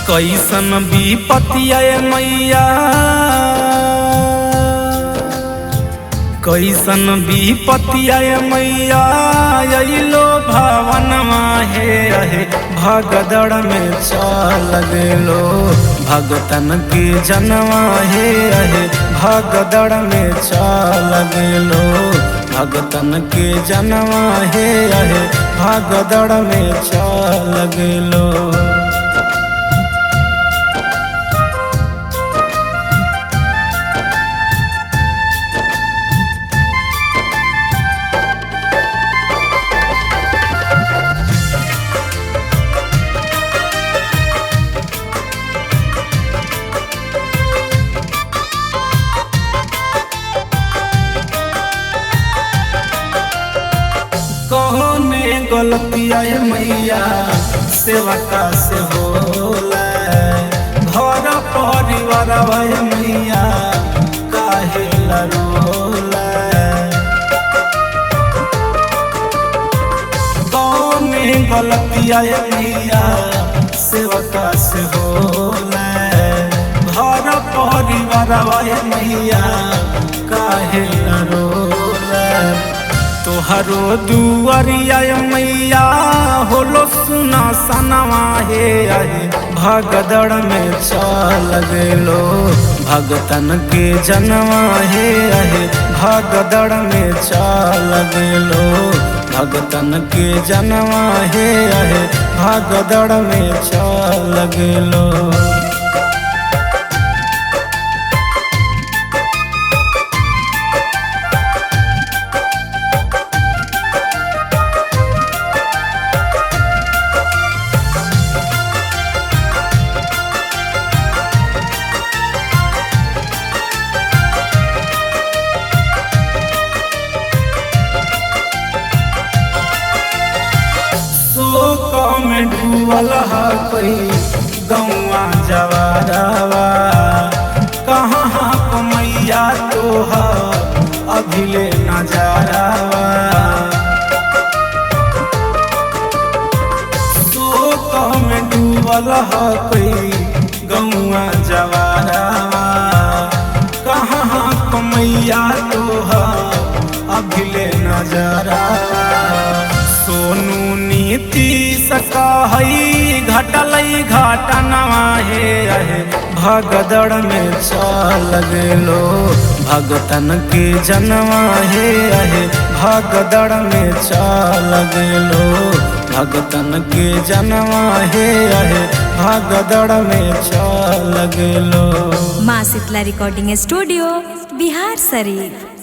कैसन विपत्ति आए मैया, कैसन विपत्ति आए मैया अइलो भवनवा हे अहे भगदड़ में चल गेलो भगतन के जनवा हे अहे भगदड़ में चल गेलो भगतन के जनवा हे अहे भगदड़ में चल गेलो। कौने गलती आए मैया सेवका से होला, घर परिवार आए मैया काहे ला रोला। कौने गलती आए मैया सेवका से होला, घर परिवार आए मैया काहे ला रोला। तोहरो दुआरिया मैया होलो सुना सनवा हे अहे भगदड़ में चल गेलो भगतन के जनवा हे अहे भगदड़ में चल गेलो भगतन के जनवा हे अहे भगदड़ में चल गेलो। में डूबल कोई गौआ जवारवा, कहाँ मैया तोहर अभिले नजारावा। शोक में डूबल कोई गौआ जवारवा, कहाँ मैया तोहर अभिले नजारावा। सोनू नीति सकहई घटलई घटनवा हे अहे भगदड़ में चल गेलो भगतन के जनवा हे अहे भगदड़ में चल गेलो भगतन के जनवा हे अहे भगदड़ में चल गेलो। माँ शीतला रिकॉर्डिंग स्टूडियो बिहार शरीफ।